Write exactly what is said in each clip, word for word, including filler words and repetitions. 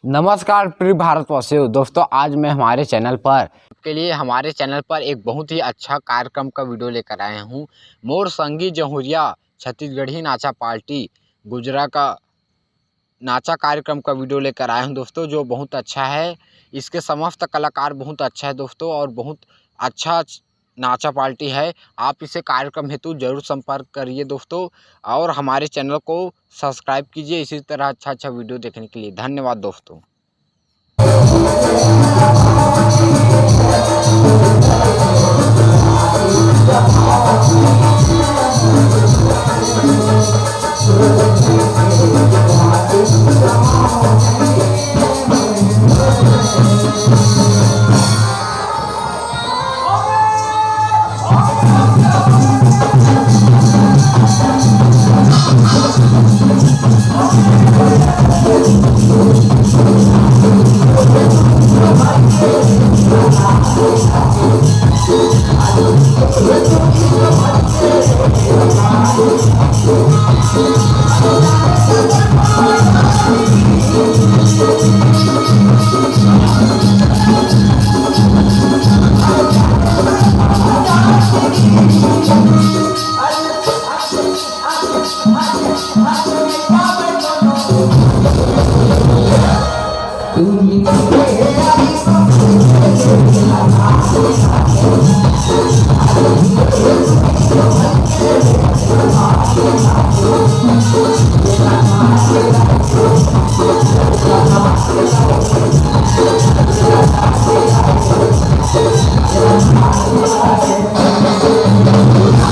नमस्कार प्रिय भारतवासियों, दोस्तों, आज मैं हमारे चैनल पर के लिए हमारे चैनल पर एक बहुत ही अच्छा कार्यक्रम का वीडियो लेकर आया हूँ। मोर संगी जहुरिया छत्तीसगढ़ी नाचा पार्टी गुजरा का नाचा कार्यक्रम का वीडियो लेकर आया हूँ दोस्तों, जो बहुत अच्छा है। इसके समस्त कलाकार बहुत अच्छा है दोस्तों, और बहुत अच्छा च-, नाचा पार्टी है। आप इसे कार्यक्रम हेतु जरूर संपर्क करिए दोस्तों, और हमारे चैनल को सब्सक्राइब कीजिए इसी तरह अच्छा अच्छा वीडियो देखने के लिए। धन्यवाद दोस्तों।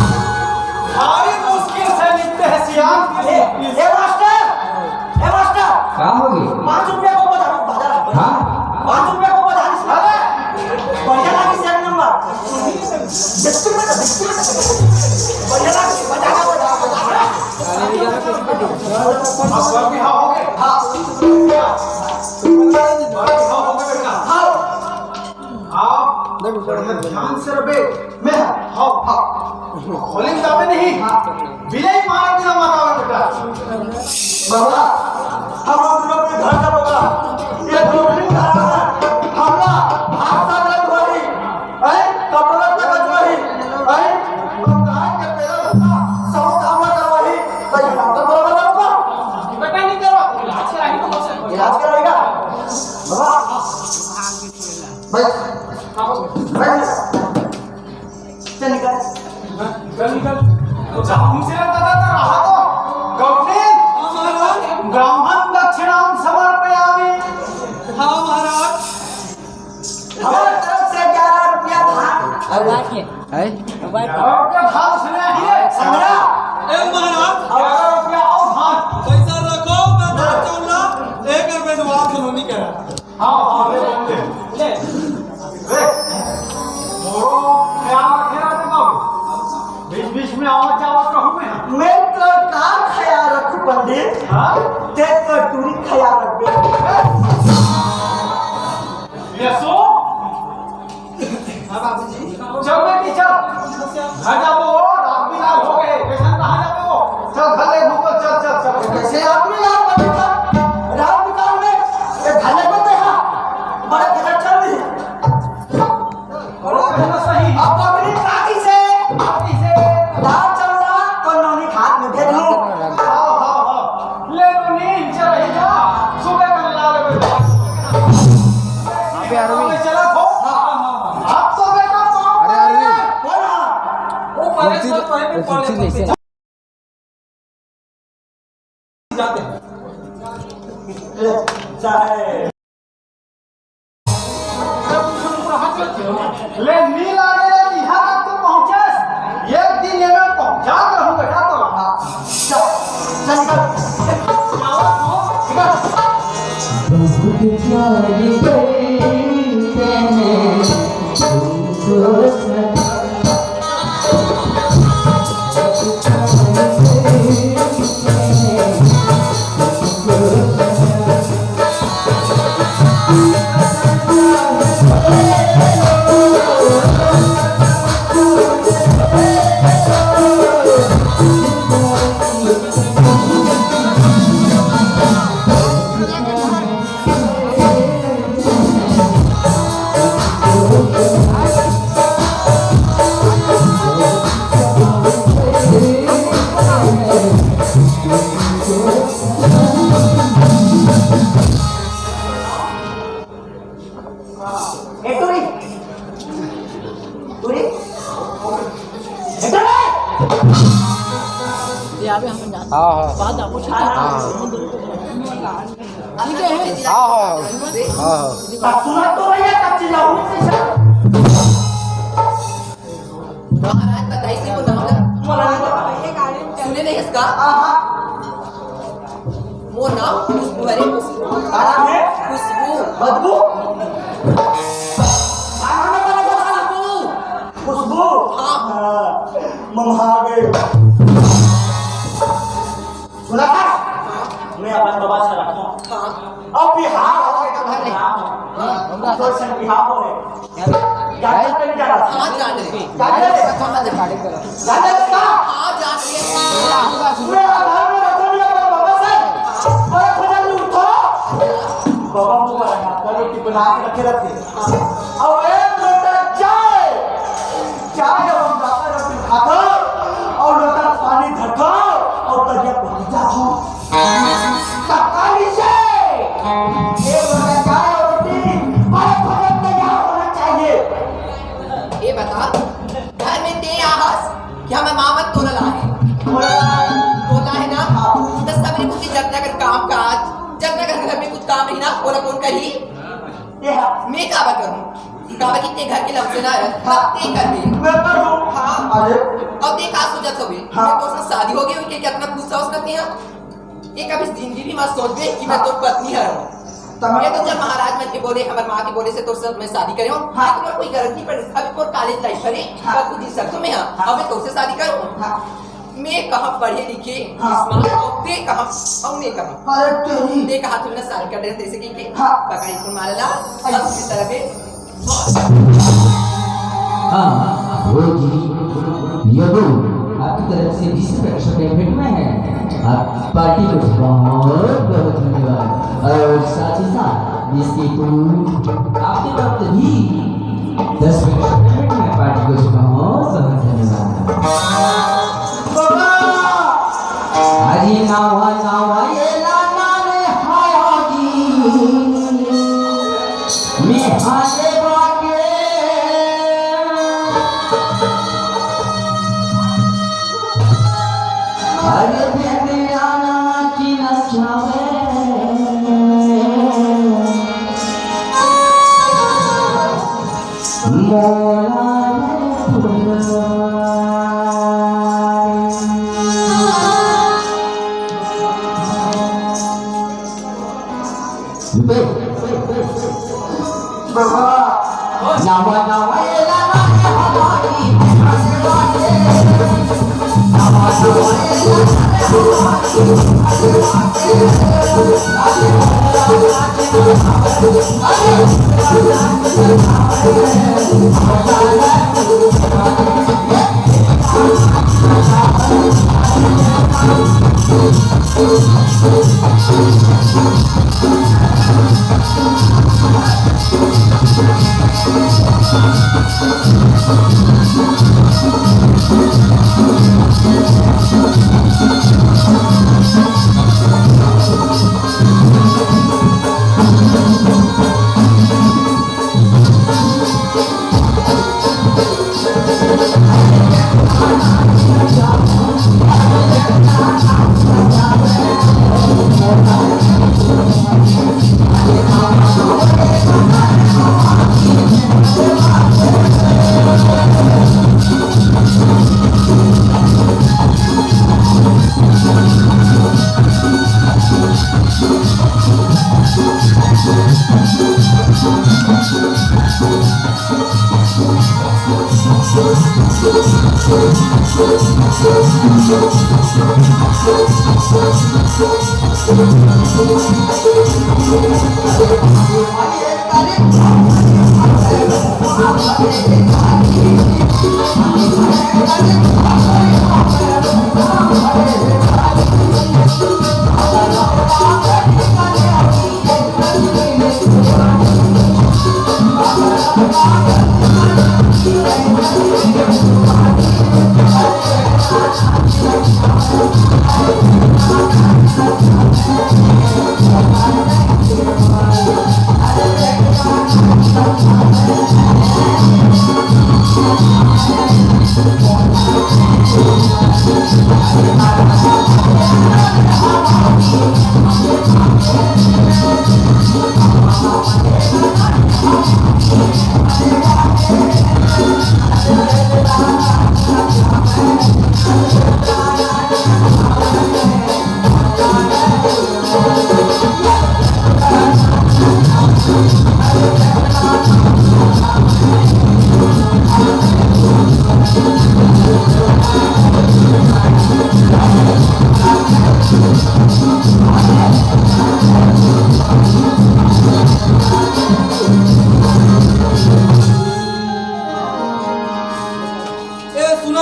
भारी मुश्किल से निपटे हैं सियान। ए, ए मास्टर, ए मास्टर। का हो गे? पाँच रुपया को बता, बता। हाँ? पाँच रुपया को बता, इसमें बढ़िया लागी से एक नंबर। बिस्कुट में तो, बिस्कुट में तो। बढ़िया लागी, बता, बता, बता। आप बाकी हाँ हो गए? हाँ। बाकी हाँ हो गए बेटा? हाँ। आप बड़े ध्यान से रहे। मैं, हाँ, हाँ। खोलिन जाबे नहीं। बिलाई मारा बिना मत आवे बेटा। बाबा, हम लोग अपने घर का बाबा। ये खोलिन जा रहा है। हमला, भाषा गलत हो रही। हैं? कपड़ा तक गलत हो रही। हैं? तो गाय के पैदा रहता, सब हमला करवाही। तो ये डॉक्टर बराबर होगा। बेटा नहीं करो। इलाज कराएगा। बाबा, भाई, भाई, चल निकल। निकल, निकल। अच्छा, हमसे ना पता था, रहा तो। गौतम, ब्राह्मण दक्षिणाम समर्पयामि। हाँ महाराज। हमारे तरफ से ग्यारह रुपया धान। अब बात है। है? अब बात है। ग्यारह रुपया धान सुना है? संग्रह। ए महाराज। ग्यारह रुपया और धान। पैसा रखो, मैं धान चावला, एक रुपये से बात खिलौनी करा। हाँ, हाँ, ले, ले। ले। मोरो ख्याल रखे रहते बाबू। बीच-बीच में आवत जावत रहूं मैं। मैं तो का ख्याल रखूं पंडित? हाँ? ते तो टूरी ख्याल रखबे। ये सो? हाँ बाबूजी। चल बेटी, चल। घर जाबो, रात बिरात हो गए। कैसन कहाँ जाबो? चल, घर ले घूम, चल, चल, चल। कैसे आदमी यार, रात बिरात में ये घर ले को देखा? बड़े खतरनाक चल रही है। करो तो सही। अब अपनी काकी से, काकी से। दाल चावल तो नौनी खात में दे दूं। हाँ, हाँ, हाँ। ले नौनी, चल रही जा। सुबह कर ला ले। अबे अरविंद। चला खो। आप तो बेटा बाप अरे अरविंद। बोला। वो पहले कुर्सी, तो पहले कुर्सी पहले ले से। जाते हैं। ले, नी लागे ले, इहाँ तक तो पहुँचेस। एक दिन ये मैं पहुँचा के रहूँ बेटा तोला। चल, चल निकल। बहुत प्यारी बहन है तुमको सदा। हाँ, हाँ। हाँ, हाँ। हाँ, हाँ। हाँ, हाँ। सुना तो भैया, कब चिल्लाऊं? महाराज बताई से वो नाम ला। सुने नहीं इसका? हाँ, हाँ। वो नाम खुशबू, अरे खुशबू। का नाम है? खुशबू। बदबू? खुशबू। खुशबू? हाँ। हाँ, मम्हा गए। सुना था? मैं अपन बाबा से रखता हूँ। हाँ। अब बिहार हो गए तो भले। हाँ। तो से बिहार हो गए। जाता नहीं जा रहा। हाँ, जा रहे। जा रहे। जा रहे का? हाँ, जा रहे। पूरे आधार में रखो नहीं अपन बाबा से। अरे भजन उठो। बाबा को बना, कल रोटी बना के रखे रहते। अब एक लोटा चाय, चाय और दादा रोटी खाओ और लोटा पानी धरकाओ और तबियत बन जाओ। तत्काली से एक लोटा चाय और रोटी, बड़े भजन तैयार होना चाहिए। ये बता, घर में ते आहस कि हमर माँ मन तोला लाए? तोला लाए ना? तो सबने कुछ जतना कर काम काज, जतना कर घर में कुछ काम नहीं ना, ओला कौन करी? ये हाँ। मैं काबर करूँ? काबर कि ते घर के लमसे ना रह, हाँ। ते कर दे। मैं करूँ। हाँ। अरे। अब ते का सोचत होबे? हाँ। मैं तोर से शादी हो गई, उनके कितना खुश था उसका तेरा? ये कभी जिंदगी भी मत सोचबे कि मैं तोर पत्नी हरव। तब ये तो जब महाराज मन के बोले, हमर माँ के बोले से तोर से मैं शादी करे हूँ, हाँ। तो मोर कोई गरज नहीं पड़े, अभी मोर कॉलेज लाइफ हरे, हाँ। पर खुद जी सकतो मैं, हाँ। हाँ। अब मैं तोर से शादी करूँ। हाँ। मैं कहाँ पढ़े लिखे, हाँ। इस माँ, और ते कहाँ, और मैं कहाँ। अरे तेरी। ते कहाँ तुमने शादी कर देना, जैसे कि, कि हाँ। पकड़ी तुम्हारा ला, अरे। अब किस तरह के हाँ, वो जी, ये वो आपकी तरफ से बीस रुपए का पेमेंट में है। आप पार्टी को बहुत, बहुत धन्यवाद। और साथ ही साथ इसकी पूरी आपकी तरफ से भी दस रुपए का पेमेंट में पार्टी को बहुत, बहुत धन्यवाद। अरे नवा नवा ये लाना रे हाया जी, मिहारे बाके। अरे बेंदरा नाची नचावे। मोला रे फुलवारी। बाबा। नवा नवा ये लाना ये हमारी।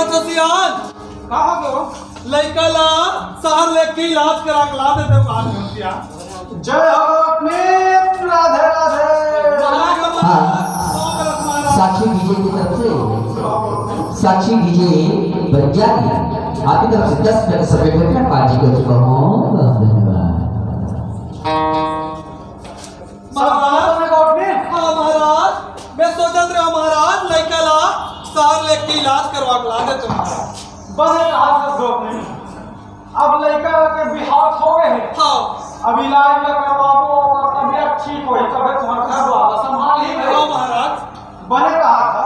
तो सियान, कहाँ गो? लइका ला शहर लेके इलाज करा के ला देते हो आज हम सियान। जय हो अपने, राधे राधे। महाराज, हाँ। महाराज। साक्षी डीजे की तरफ से, साक्षी डीजे बंजारी, आपकी तरफ से दस रुपए का सफेद कपड़ा पार्टी कर चुका हूँ। बहुत धन्यवाद। महाराज, हाँ महाराज, मैं सोचत रहा महाराज, लइका ला शहर लेके इलाज करवा के ला देते महाराज। बने कहा था गौतमी, अब लइका के बिहाव हो गए हैं। हाँ। अब इलाज ला करवाबो, ओकर तबियत ठीक होही, तबे तुम्हार घर वाला संभाल ही हाँ गए। महाराज। बने कहा था,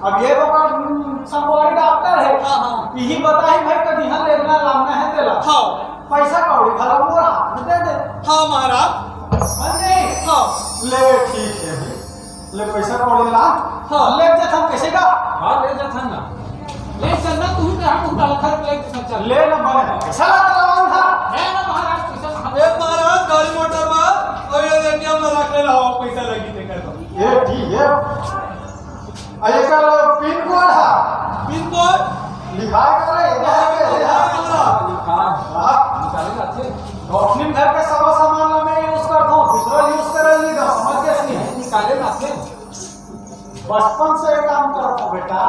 अब ये तो का, हम्म, संगवारी डॉक्टर है। हाँ, हाँ। यही बताही भाई, कभी यहाँ लेना लाना है तेला। हाँ। पैसा कौड़ी भला मोर हाथ में दे दे। हाँ महाराज। बन गई? हाँ। ले ठीक है भाई। ले पैसा कौड़ी ला। हाँ। ले जथन कैसे का? हाँ, ले जथन ना। ले चल ना, तू ही तो हम उठा खर ले जथन चल। ले ना बने। पैसा ला तो लावा था। ले ना महाराज, पैसा ला। ए महाराज, गाड़ी मोटर बा, और ये एटीएम में रख ले लाओ, पैसा लगी ते कर दो। ये ठीक है। आ, एकर पिन कोड है। Pin code? लिखाए कर रे, ये हाँ, लिखाए कर रे। लिखाए कर रे। हाँ। निकाले जाते। अपने घर के सब सामान ला मैं use करता हूँ, दूसरा use करे नहीं, तो समझ गए नहीं। निकाले जाते। बचपन से ये काम करता हूँ बेटा।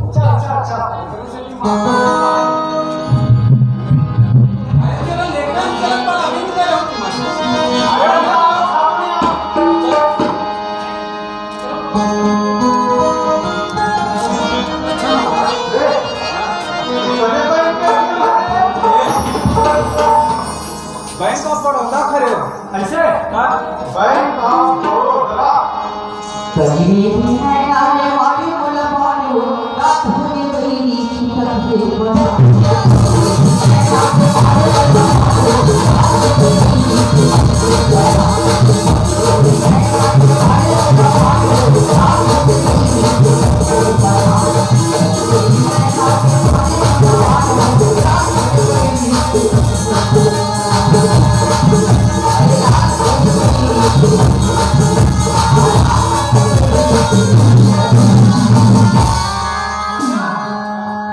चल, चल, चल। अरे, चलो, लेकर चल, पर अभी नहीं दे रहा हूँ तुम्हारे। अरे, सामने आ। बैंक ऑफ बड़ौदा खड़े हो। ऐसे? हाँ। Bank of Baroda.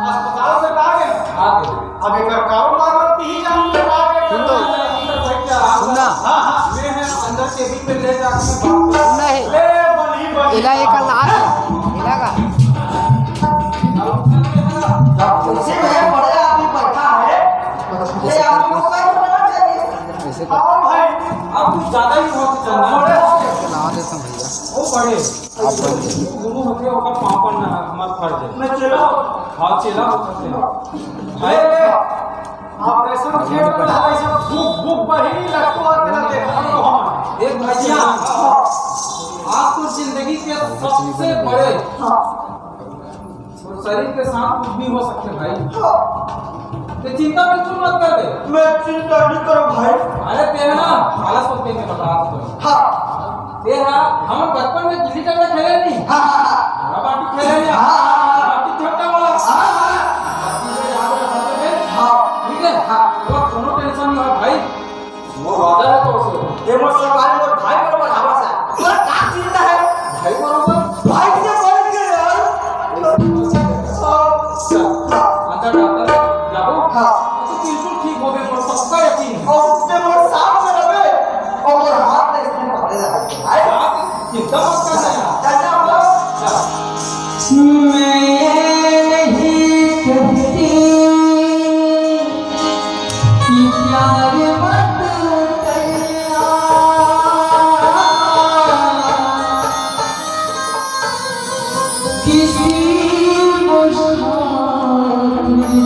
अस्पताल से आ गए। आ गए। अब एकर कारोबार ला तीही जान ले, का के सुन तो। करना है, अंदर बैठ जा। सुन ना। हाँ, हाँ। मैं है, अंदर केबिन में ले जाके मैं बात करूँ। सुन ना है। ले, बनी, बनी। इला एक लाल है। इला का। जब तुमसे भैया बड़े आदमी बैठा है, ये आदमी को सर होना चाहिए। ऐसे कर। हाँ भाई। अब कुछ ज्यादा ही बहुत चल रहा है। बड़े हो गए। ना दे तुम भैया। वो बड़े। आप बन गए। गुरु होके ओकर पाँव पड़ना हमार फर्ज है। मैं चेला। हाँ, चेला होता है। ले, ले। ऑपरेशन थिएटर में हमारे सब भूख, भूख बही लगतो आते ना देखा तो हम। एक भैया, आप तो जिंदगी के सबसे बड़े और शरीर के साथ कुछ भी हो सकते भाई। तो चिंता बिल्कुल मत कर दे। मैं चिंता नहीं करो भाई। अरे तेरा ना, हालत सोच के मैं बता रहा हूँ। हाँ। तेरा, हम बचपन में गिल्ली डंडा खेले नहीं। हाँ, हाँ, हाँ। हरा बाटी खेले नहीं। हाँ, हाँ, हाँ। बाटी झपटा वाला। हाँ, हाँ, हाँ। बाटी से याद रखा तो मैं। हाँ। ठीक है? हाँ। तो कोनो टेंशन नहीं है भाई। वो वादा है तो से। ये मोर सरकारी मोर भाई बरोबर हवा से। तोरा का चिंता है? भाई बरोबर? भाई से बढ़ के यार। अंदर डॉक्टर जाबो? हाँ। तो बिल्कुल ठीक होबे, मोर पक्का यकीन है। और उसने मोर साथ में रहे, और मोर हाथ में इसने पकड़े रहा है। भाई, आप चिंता मत करना यार। चल, चल, चल। मैं यही कहती कि प्यार मत करना। किसी को साथ में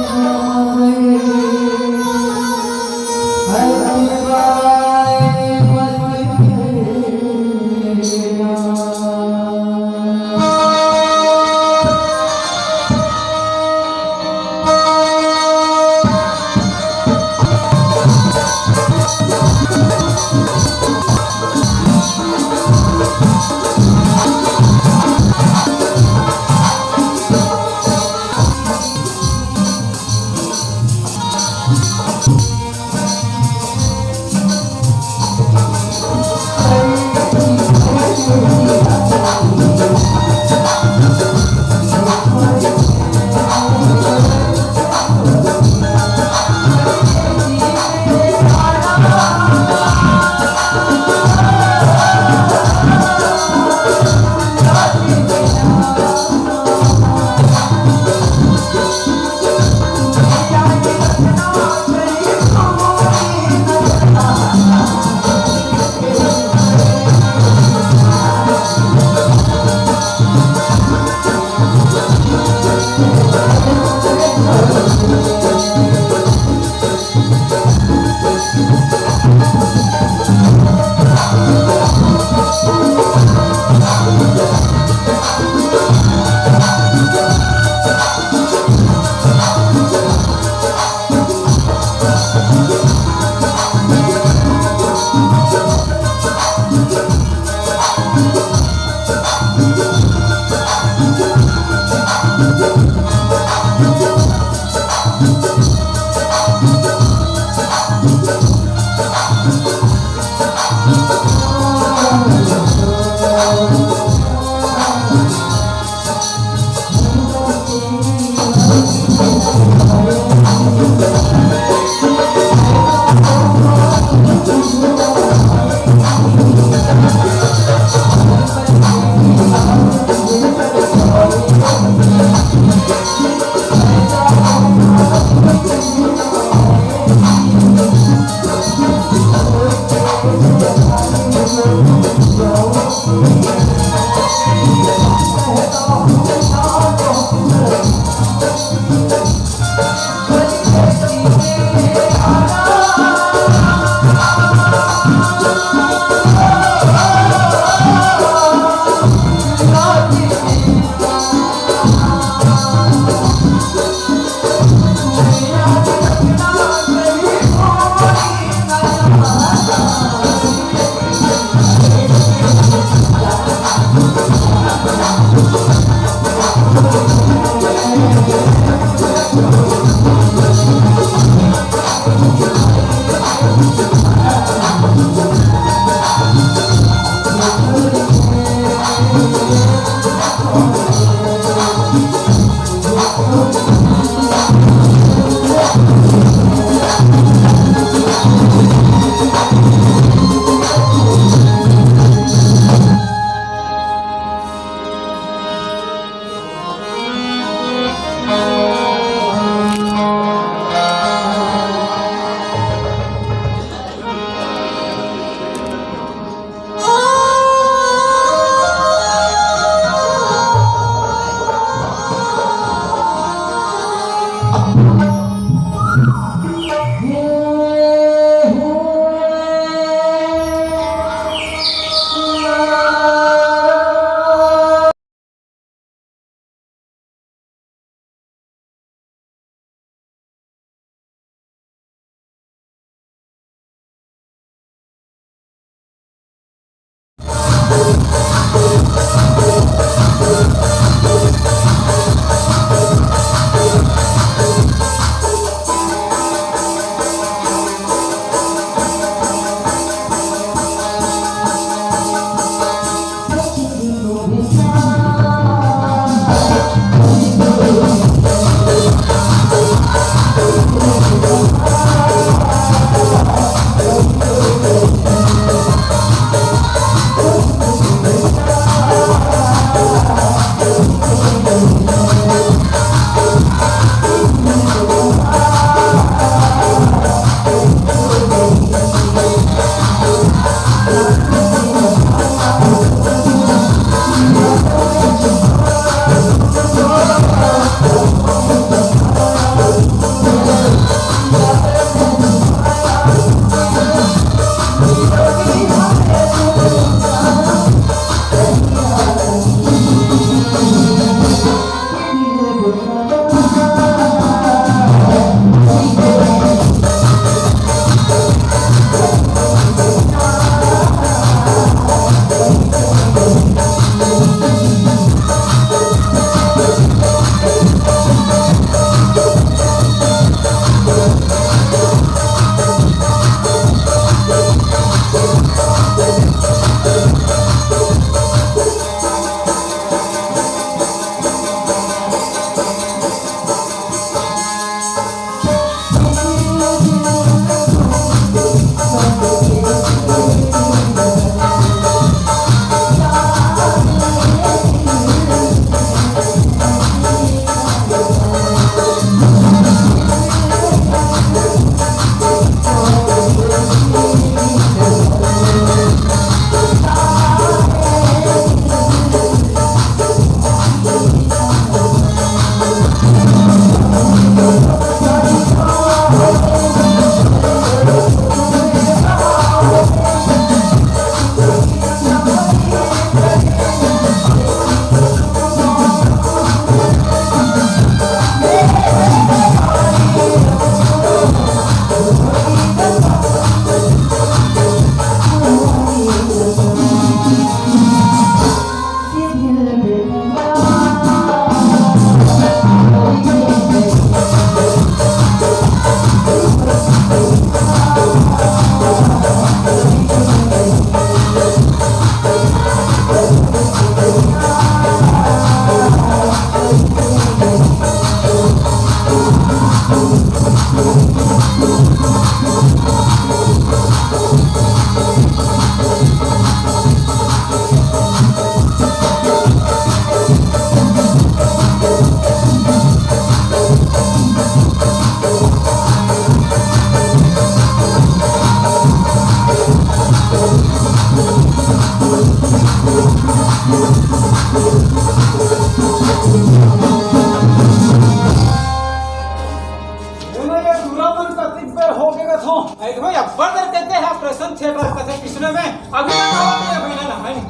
मैं अभी तक आवाज नहीं, अभी ना, है नहीं।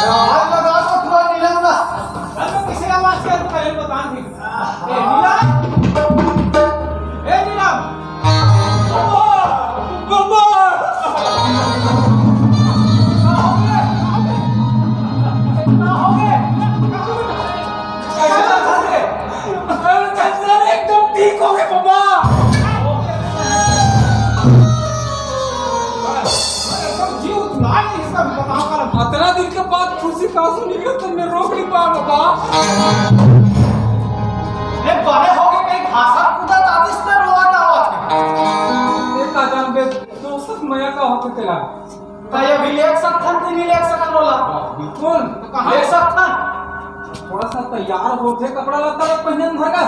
आवाज लगा तो पूरा नीलम ना। अरे, मैं किसी आवाज के अंदर पहले बता दी। ए, नीलम। ए, नीलम। बाबा! बाबा! अरे, चंदन एकदम ठीक हो गए, बाबा। एकदम जीव उतला नहीं इसका, बताओ कर। अतना दिन के बाद खुशी का आंसू निकले तो मैं रोक नहीं पाया, बाबा। ए, बड़े हो गए, कहीं घासा कूदा तातिस त रोवा तावत। ए, का जान बे, दोस्त मया का होके तेला। त ये भी लेख सकथन कि नहीं लेख सकथन बोला? बिल्कुल। तो कहाँ लेख सकथन? थोड़ा सा तैयार होथे, कपड़ा लत्ता ला पहिनन धगा।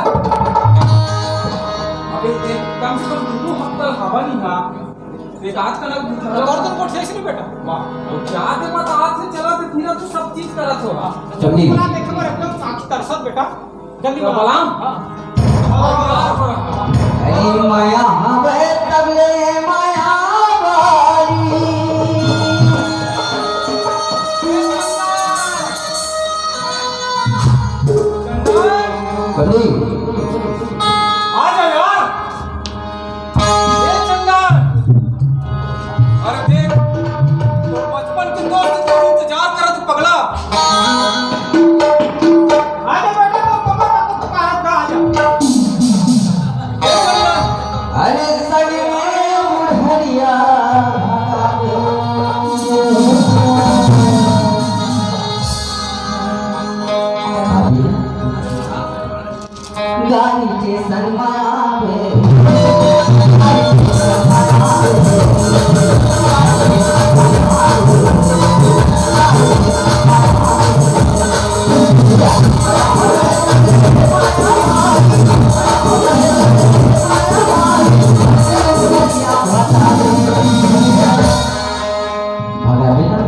अबे एक कम से कम दू हफ्ता हवा नहीं ना। एक आध का लग तो दर्द को ठीक से नहीं बेटा। वाह। तो क्या दे बता, आज से चला तो फिर तू सब चीज करत हो। जल्दी। बना देखे पर एकदम साथ तरसत बेटा। जल्दी तो बना। बलाम। हाँ। अरे माया हवे तब ले माया वाली। चंदन। बनी। आ जा यार। ए चंदन। अरे देख, तोर बचपन के दोस्त तोर इंतजार करत हे पगला। आजा बेटा, तो पापा का तो पुकारत ना, आजा। ए चंदन। अरे सड़ी में उड़हरिया। गाड़ी के सनमावे। आवे ना?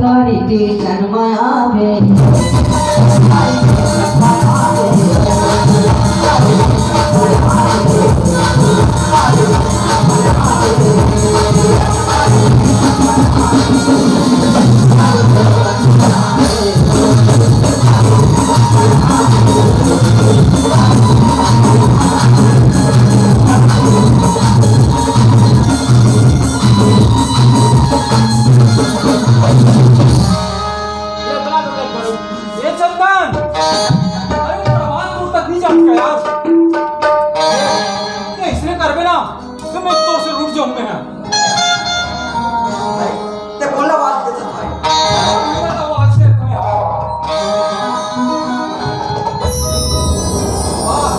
गाड़ी के सनमावे। ये चंदन, अरे, तेरा आवाज दूर तक नहीं जाती क्या यार? ये इसने कर बे ना, तो मैं तो से रूठ जाऊं मैं। भाई, ते बोला बात के था भाई। मैं तो आवाज से वाह।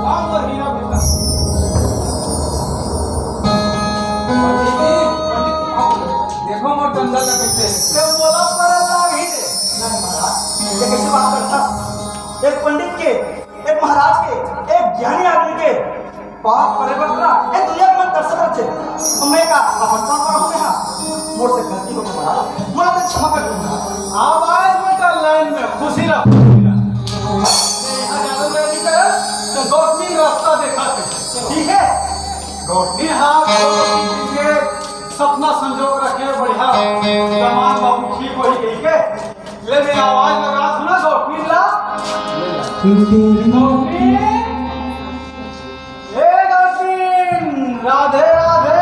वाह, वाह, हीरा बेटा। पंडित जी, पंडित जी, देखो मोर चंदा ला कैसे। ते मोला परत आ गई रे। नहीं महाराज, ये कैसे बात करता? एक पंडित के, एक महाराज के, एक ज्ञानी आदमी के पाँव परे बर ना, ये दुनिया में तरसत रहिथे। मैं का अपन पाँव परा हूँ मैं, हाँ। मोर से गलती हो गई महाराज, मोला तो क्षमा कर दो महाराज। अब आए बेटा लाइन में, खुशी रह। यहाँ जाने में नहीं करे, तो दो तीन रास्ता देखा थे। ठीक है? गौतमी, हाँ, गौतमी के सपना संजोग रखे, बढ़िया दमाद बाबू ठीक होही कहिके। ले, मैं आवाज लगा दूं ना गौतमी ला। गौतमी, ए गौतमी, राधे राधे।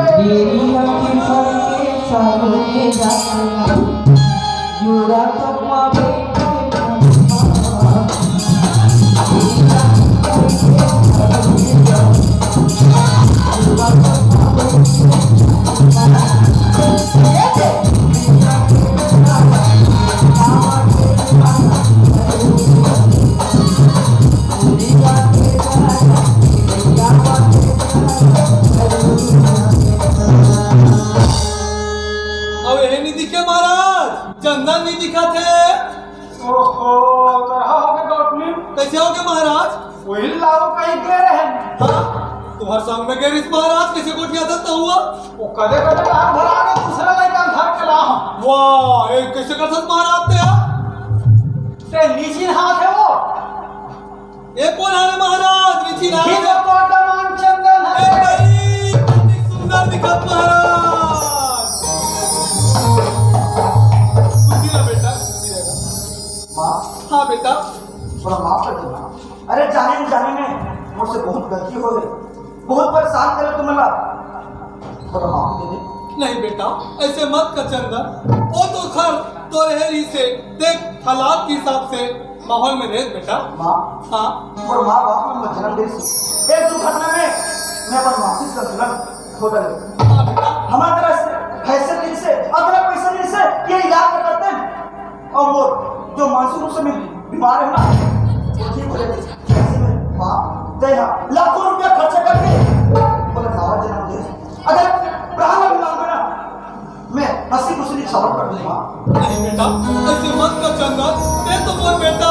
तेरी आंखें भर के सालों में जाना, जुड़ा तो माँ बेटे। अब ये नहीं दिखे महाराज, चंदन नहीं दिखा थे। ओहो, तो रहा होगे गौतमी। कैसे होगे महाराज? वही लाओ कहीं गए रहे। हाँ, तुम्हारे संग में गए रिस महाराज, कैसे कोठिया था तो हुआ? वो कदे कदे बाहर भरा के दूसरा लड़का घर के ला। वाह, ये कैसे कर सकत महाराज थे यार? ते नीची हाथ है वो। ये कौन आ रहे महाराज? नीची हाथ ये है। तो कोटमान चंदन ए है। भाई, कितनी सुंदर दिखत महाराज। कुर्सी ला बेटा, कुर्सी ला। माँ। हाँ बेटा। थोड़ा माफ कर देना। अरे जाने अनजाने में मुझसे बहुत गलती हो गई, बहुत परेशान करे तुम मला। थोड़ा माफ दे दे। नहीं बेटा, ऐसे मत कर चंदन। वो तो खैर तो रहे ही से, देख हालात के हिसाब से माहौल में रहे बेटा। माँ। हाँ। और माँ बाप में जन्म दे से एक दुर्घटना में मैं अपन मानसिक संतुलन खो डाले। हाँ बेटा। हमारे तरह से हैसियत नहीं से, अगला पैसा नहीं से, ये इलाज करते हैं। और वो जो मानसिक रूप से भी बीमार है ना, वो ठीक हो जाए। ऐसे में माँ, तय है, लाखों रुपया खर्चा करके बोले, "बाबा जी, हम दे।" अगर प्राण भी मांगे ना, मैं हंसी खुशी निछावर कर दूंगा। नहीं बेटा, ऐसे मत कर चंदन, ये तो मोर बेटा,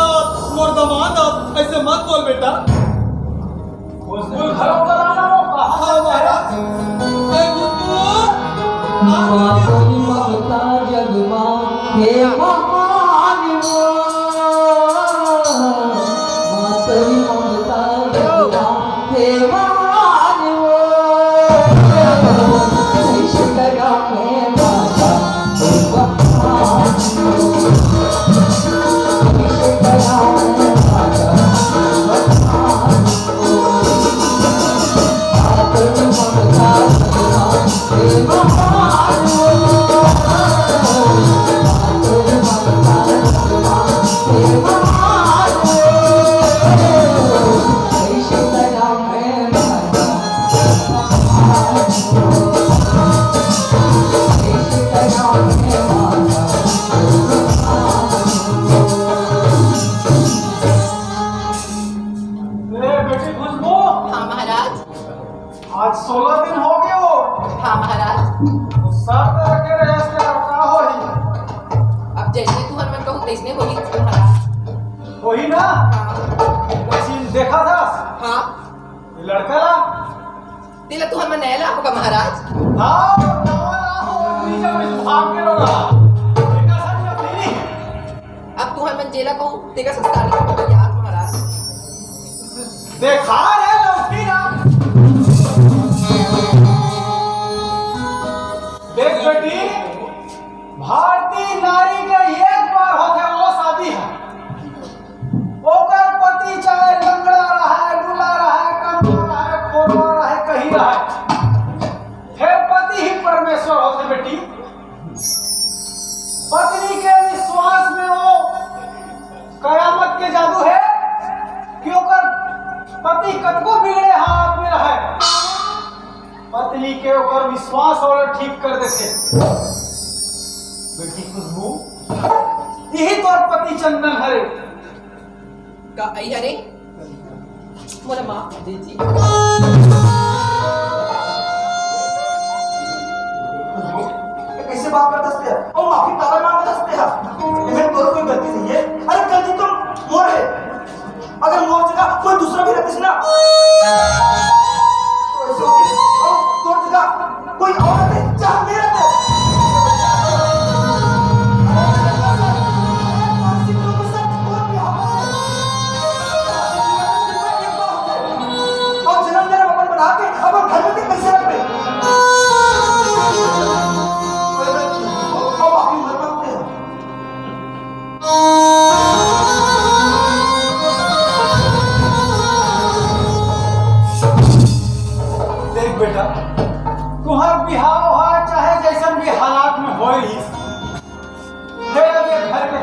मोर दामाद, ऐसे मत बोल बेटा। खुशबू घरों का लाना हो, कहाँ हाँ महाराज। ए खुशबू, आ माँ तेरी ममता जगमा, हे महान वो। माँ तेरी ममता जगमा, हे महान वो। इश्क करा मैं बाबा, हे महान वो। इश्क करा मैं बाबा, हे महान। ए, बेटी खुशबू। हाँ महाराज। आज सोलह दिन हो गए वो। हाँ महाराज। वो शर्त रखे रहे इसके लड़का हो ही। अब जैसे तुहर मन कहू तैसने होही महाराज। वही ना? हाँ। वैसे देखा था? हाँ। ये लड़का ला? तेला तुहर मन नया ला होगा महाराज। हाँ, नवा ला हो, नीचे में भाग के रहा। देखा था ना, नहीं? अब तुहर मन जेला कहू, तेकर संस्कार नहीं होगा यार महाराज। देखा रे लौकी ना। देख बेटी, भारतीय नारी के एक बार होथे वो शादी है। ओकर पति चाहे लंगड़ा रहे, लूला रहे, कमला रहे, कोरवा रहे, कहीं रहे, फिर पति ही परमेश्वर होथे बेटी। पत्नी के विश्वास में वो कयामत के जादू है कि ओकर पति कतको बिगड़े हालत में रहे, पत्नी के ओकर विश्वास वाला ठीक कर देथे। बेटी खुशबू, यही तोर पति चंदन हरे। का आई हरे? मोला माफ कर दीजिए। कैसे बात करत हस ते? और माफी काबर मांगत हस ते? इधर तोर कोई गलती नहीं है। अरे गलती तो मोर है। अगर मोर जगह कोई दूसरा भी रहतिस ना, तो ऐसे होतिस, और तोर जगह कोई और रहते, चाहे मैं रहते। और जन्म जन्म अपन बना के अपन घर में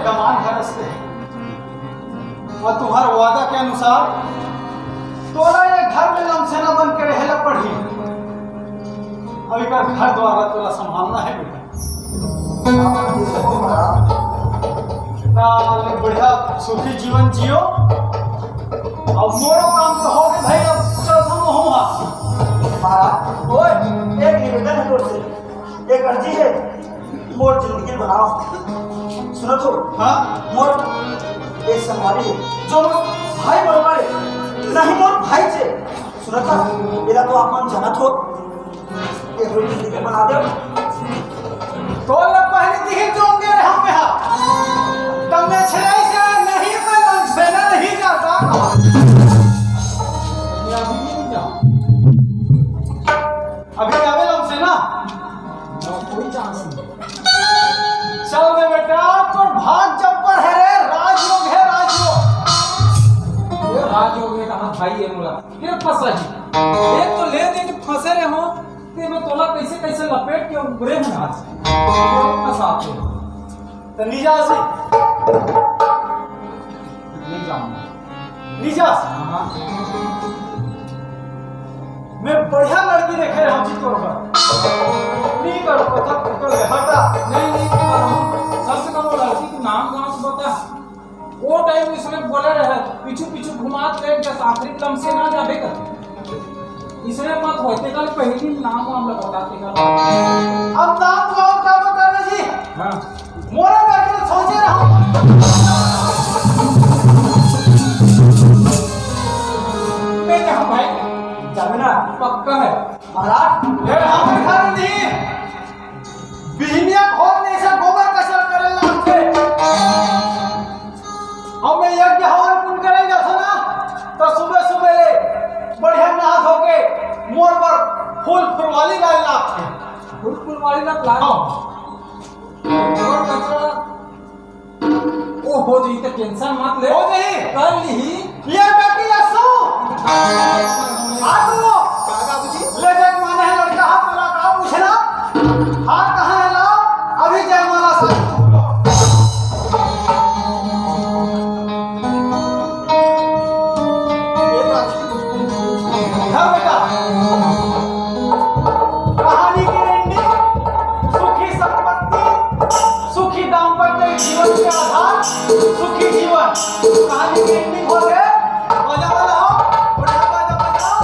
कमान घर से, अउ तुंहर वादा के अनुसार तोला ये घर में लमसेना बन के रहे ला पड़ही। अउ एकर घर द्वार तोला संभालना हे बेटा। त बढ़िया सुखी जीवन जियो। अब मोरो काम तो हो गे भाई, अब चलथंव हूँ। महाराज, ओए, एक निवेदन हे तोर से, एक अर्जी हे, मोर जिंदगी बनाव। सुनत हो? हाँ? मोर एक संगवारी हे, जो मोर भाई बरोबर हे, नहीं मोर भाई छे। सुनत हो? एला तो आप मन जानत हो। एक रोटी के बना दे। तोला पहली दिही जोंगे रे हम यहाँ। तब मैं छेड़ाई से नहीं, मैं लमसेना नहीं जाता। अभी नहीं जा। अभी आवे लमसेना। कोई चांस नहीं। चल बे बेटा, तो भाग जब्बर हे रे, राजयोग हे, राजयोग। ये राजयोग हे, कहाँ भाई हे मोला? फिर फंसा जी। एक तो ले दे के फंसे रहे हो, ते में तोला कैसे कैसे लपेट के उबरे में आज। ये फंसा के। तो नी जा से। नहीं जाऊंगा। नी जा से। हाँ। मैं बढ़िया लड़की देखे रहूं जी तोर बर। नी कर पता कर हटा। नहीं, नहीं, नहीं, नहीं। सबसे कम लड़की के नाम गांव से बता। वो टाइम इसने बोले रहे, पीछू पीछू घुमात लेट जा, आखिरी लमसेना जाबे कर। इसने मत होते कल पहली नाम वाम बताते कल। अब नाम गांव का बताना जी? हाँ। मोरे बेटे सोचे रहो। बेटे हम भाई, जाना पक्का हे। महाराज, ए, हमर घर नहीं। बिहनिया भोर ले से गोबर कचरा करे लागथे। अब मैं यज्ञ हवन पुन करे जाथो ना, तो सुबह सुबह ले बढ़िया नहा धो के मोर बर फूल फुलवाली लाए लागथे। फूल फुलवाली ला प्लान। हाँ। गोबर कचरा ओ हो जाई, त टेंशन मत ले। हो जाई। कर लीही। ये बेटी असो। आ तो। का बाबूजी? ले देख माने हे लड़का हाथ वाला का पूछना। हाथ कहाँ हे ला? अभी जयमाला साथ। ये बात। हाँ बेटा। कहानी के ending, सुखी संपत्ति, सुखी दाम्पत्य जीवन के आधार, सुखी जीवन। कहानी के ending हो गए। बजा वाला हो, बढ़िया बजा बजाओ।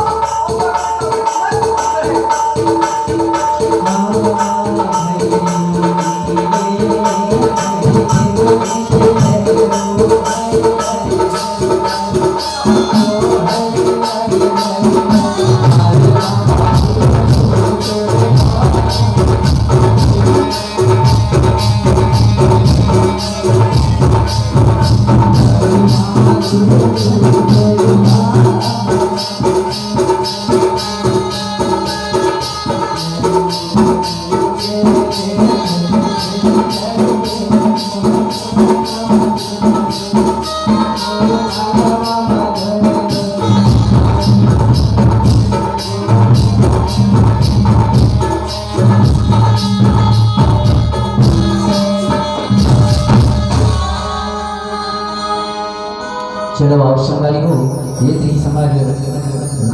चलो आओ संगवारी हो, ये थी समाज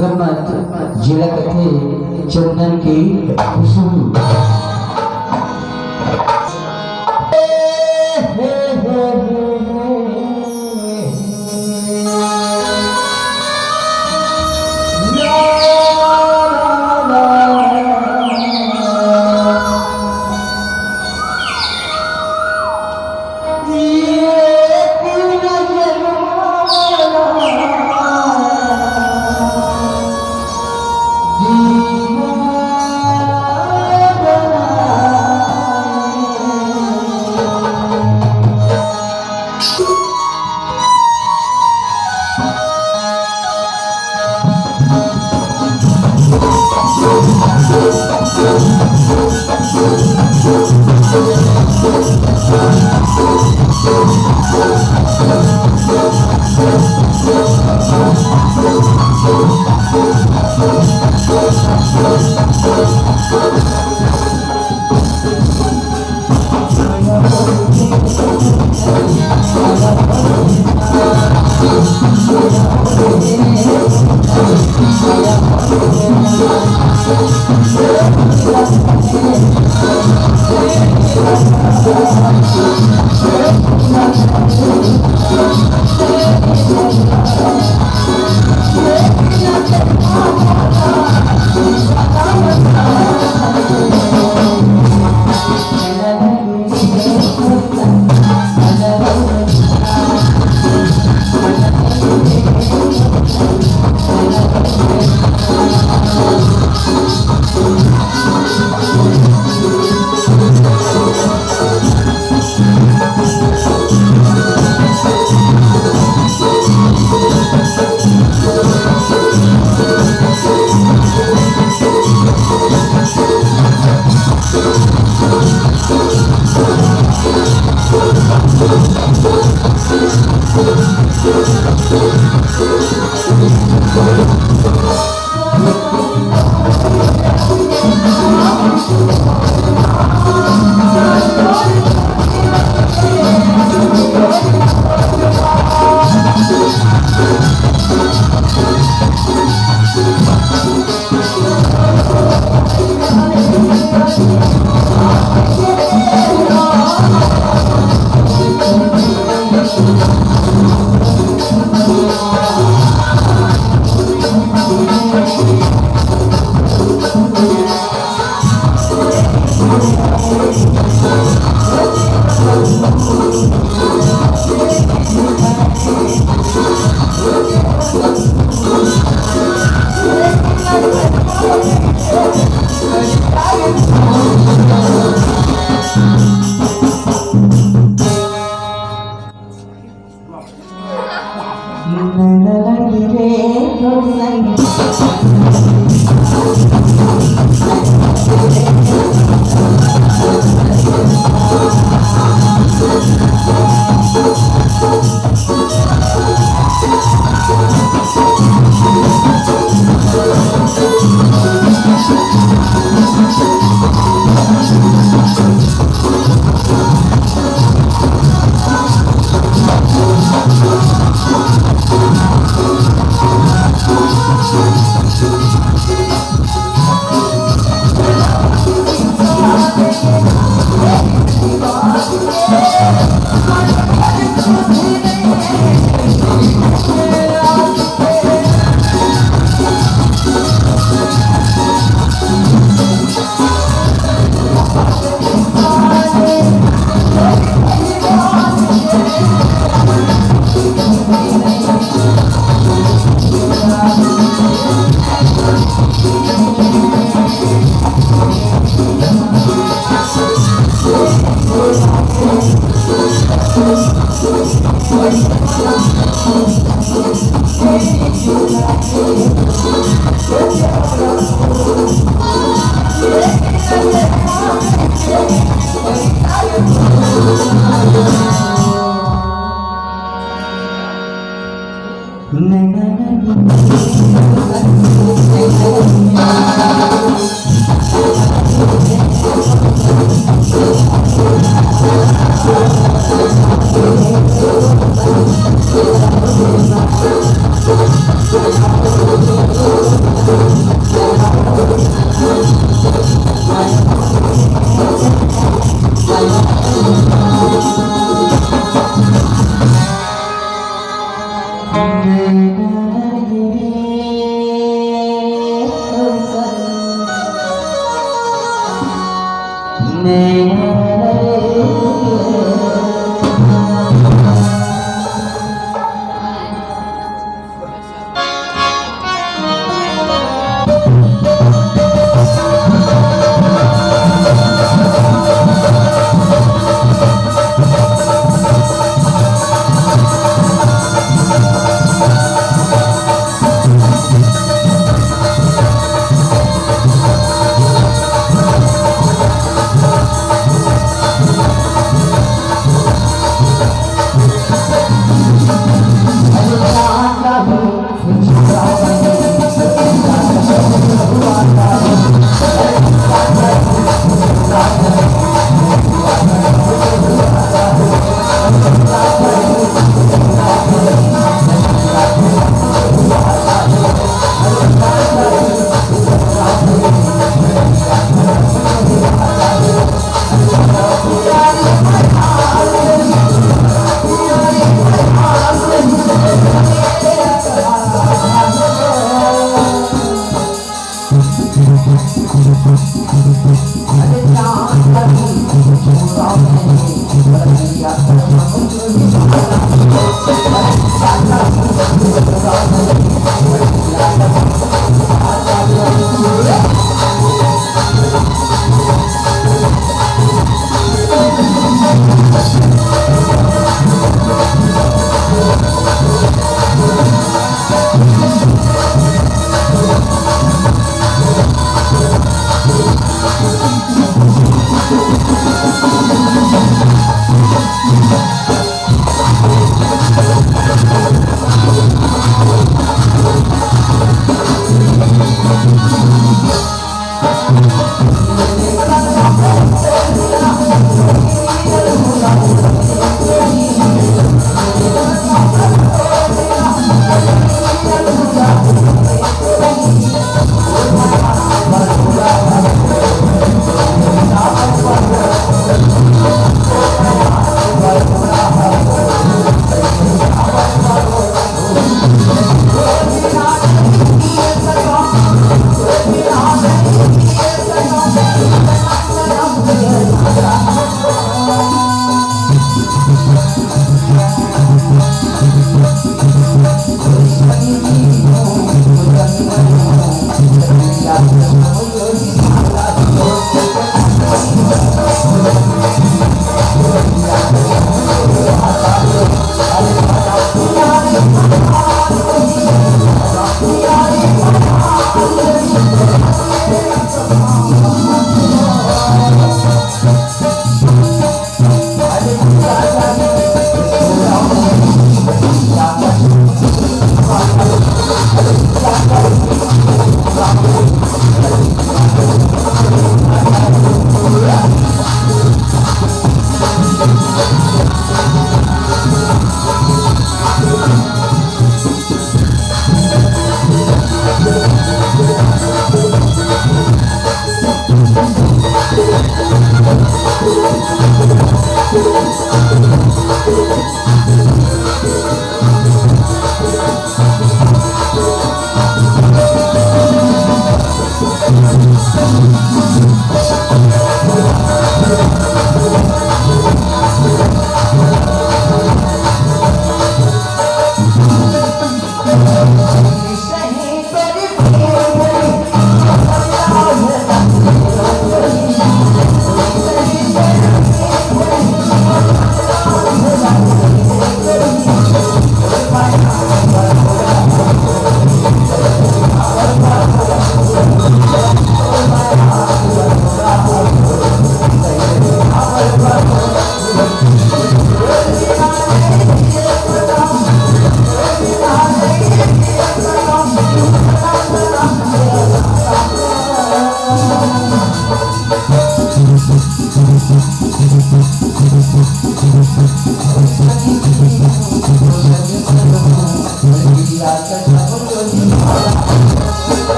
गमत जेला कथे चंदन की खुशबू।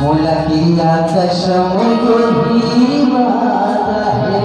मोला किरिया कसम के ही वादा हे।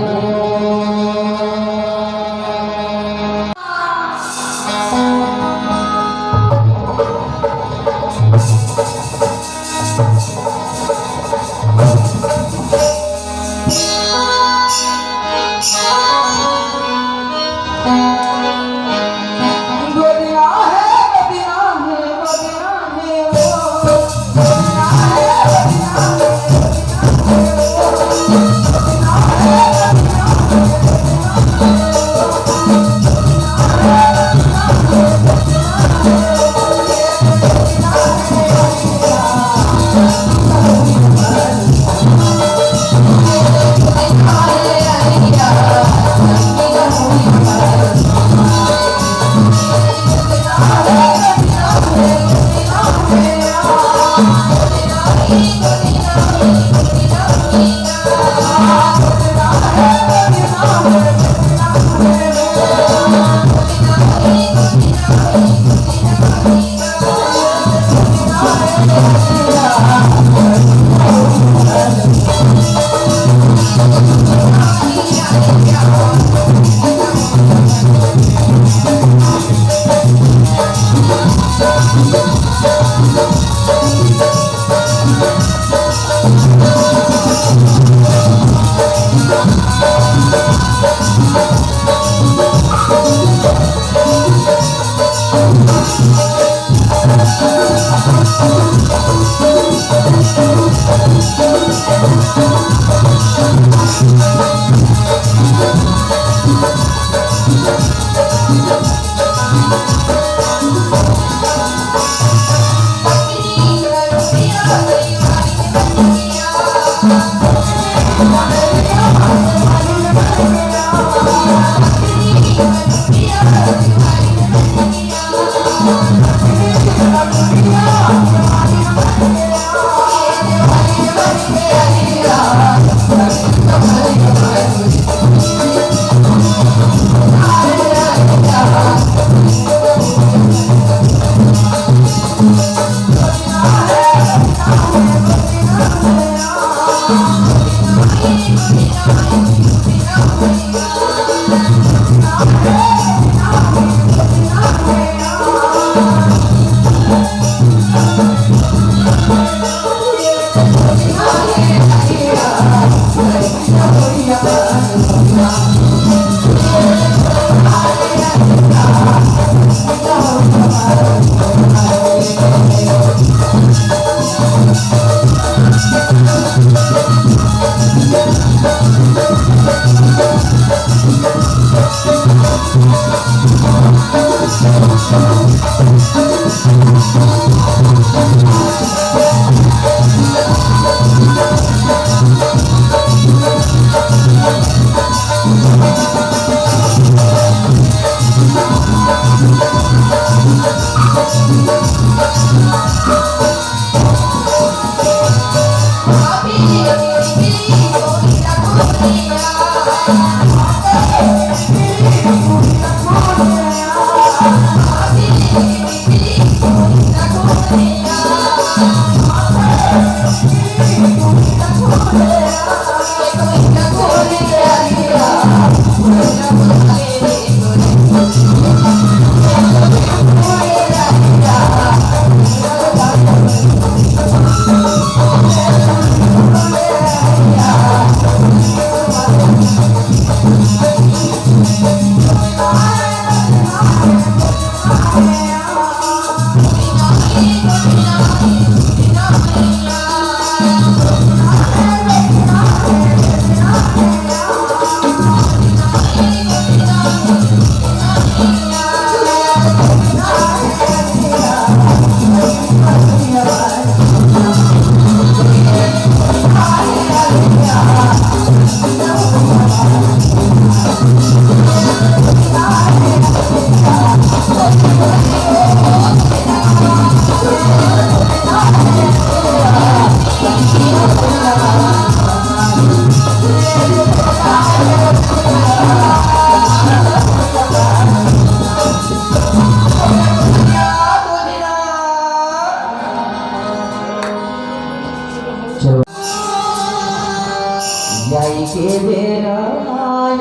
के बेरा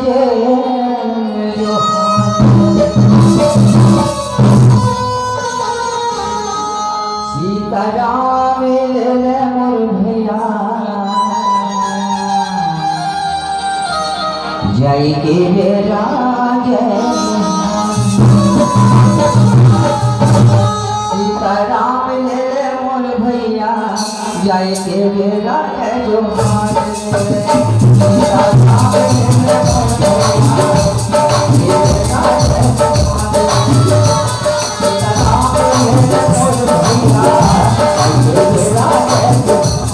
जय जोहार। सीताराम ले ले मोर भैया, जाय के बेरा जय जोहार। सीताराम ले ले मोर भैया, जाय के बेरा जय जोहार। सीताराम ले ले मोर भैया, जाय के बेरा जय जोहार।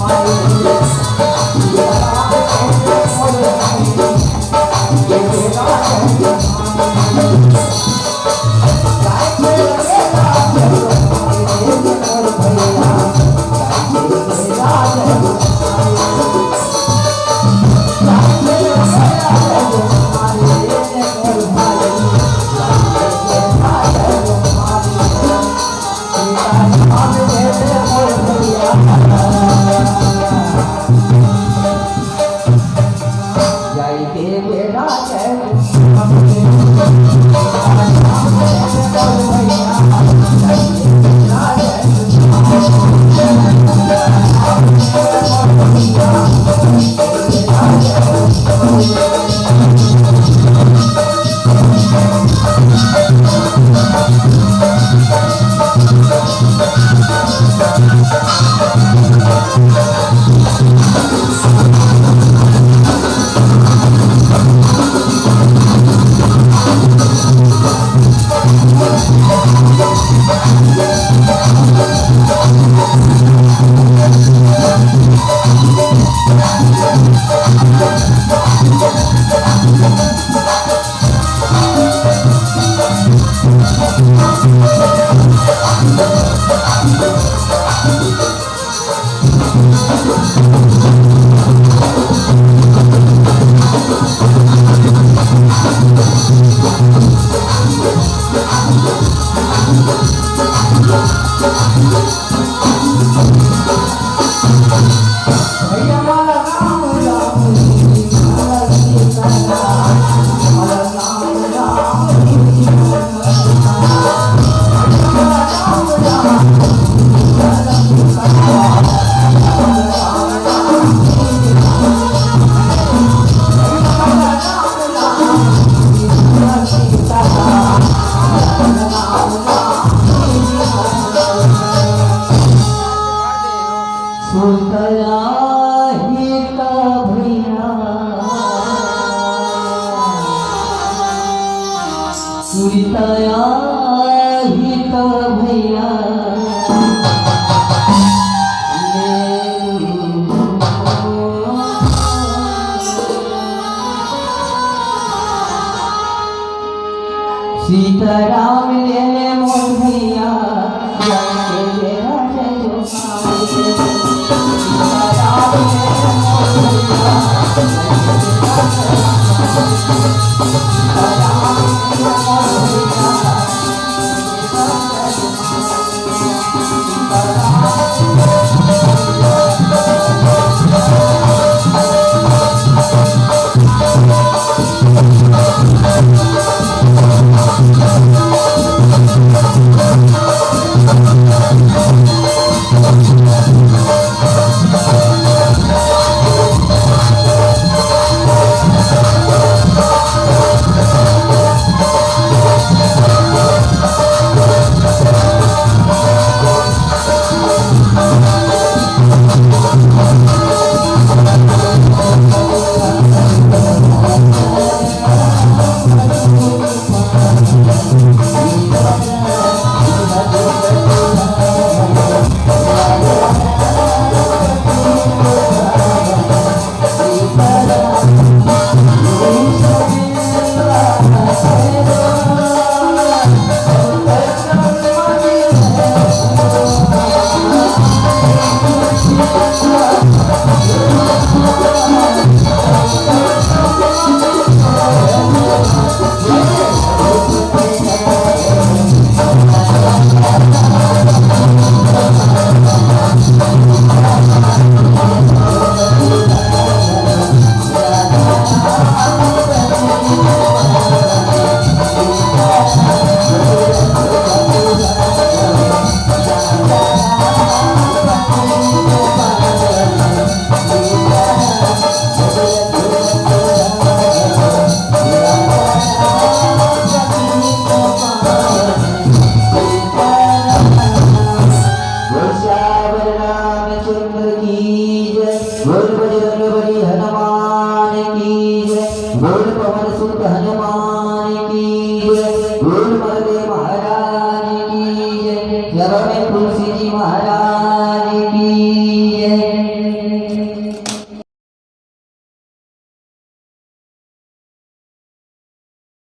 सुरता आही त भैया, सुरता आही त भैया, सीताराम ले ले मोर भैया, जाय के बेरा जय जोहार। चरण में तुलसी जी महाराज